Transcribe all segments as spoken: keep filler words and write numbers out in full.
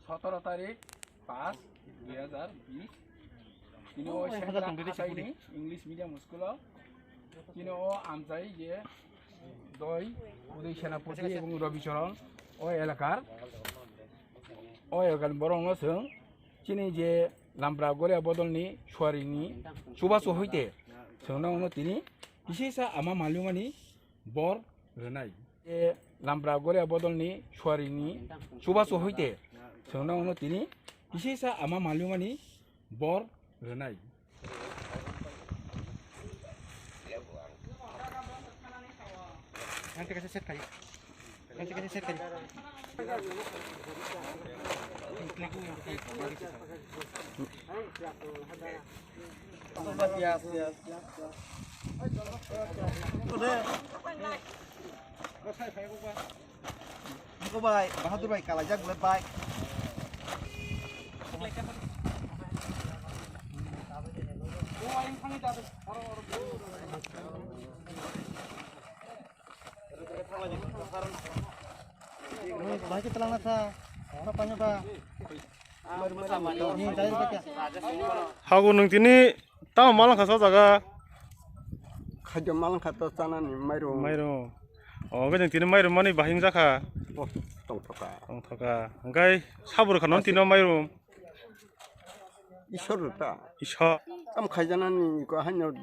Sotoro tarik pas dui hazar bis. Tini o Central Hataini English Medium School o. Tini o amchai je doi Uday Senapati ebong Rabi Charan o elakar. O elakar borok no chwng chini je Lampra Goria bodol ni suari ni chubachu hoite chwng no tini kisisa ama malumani bor rwnai. E Lampra Goria bodol ni suari ni chubachu hoite chwng no tini kisisa ama malumani bor rwnai. Ang teka set kali. Ang teka set kali. Yes, yes. Iko bai, Bahadur bai, kalajak bole bai. Bai ke telang nasa, apa panya ba? Hago nwng tini tamo malangkha sa jaga? Khajo malangkha to chanani mairum. Mairum. O, hwnkhe nwng tini mairum mani bahai wngjakha? Oh, tongthoka. Tongthoka. Hwnkhe sabur khano tini mairum? Isor ta. Isor. Tam khaijanani ko haino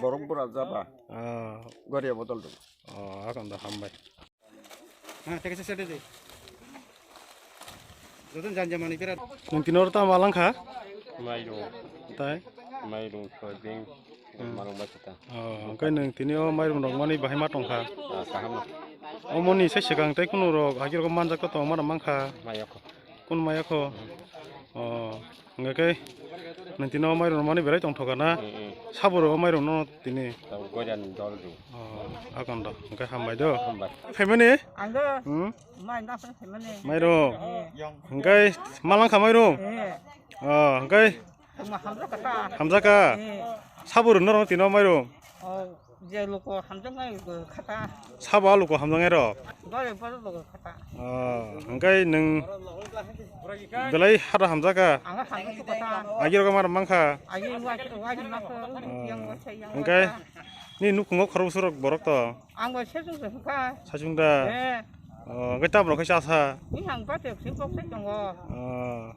borok bura jaba. Ah. Goria bodol do. Oh, akon da hambai. Ha, teka se sete de. Joton jan jamani berat. Nwng tini oro tamo malangkha? Mairum. Tai? Mairum, soybean, hmm, malung bai sita. Oh, hwnkhe nwng tini o mairum rok mani bahai ma tongkha? Ah, kaham. Omoni sai swkang tei kunu rok agir rok manjak to tongma rok mankha? Mayakho. Kun mayakho? Oh, hwnkhe nwng tini o mairum rok mani berai tongthoka na? Mm, mm. Saburo o mairum no tini? Tabo goidan dol do. Oh, akon do. Hwnkhe hambai do. Hambai. Phaimani? Ang do. Hmm? Mai na phaimani. Mairum. Eh. Hwnkhe malangkha mairum? Eh. Oh, hwnkhe? Tongma hamjak kha ta. Hamjak kha? Eh. Saburo norok tini o mairum? Oh, je luko hamjaknai luko kha ta. Sabo a luko hamjaknai rok? Gari boro luko kha ta. Oh, hwnkhe nwng belai hada hamjak kha? Ang hamjak kha ta. Agi rok mar mankha? Agi wa, wa, wa, yang wa, yang wa. Hwnkhe ni nukhungo khoroksa rok borok to? Ang bo sejong se hwnkha. Sejong da? Eh. Oh, hwnkhe tabro khe chasa? Ni hang ba te sim bok se tongo. Oh.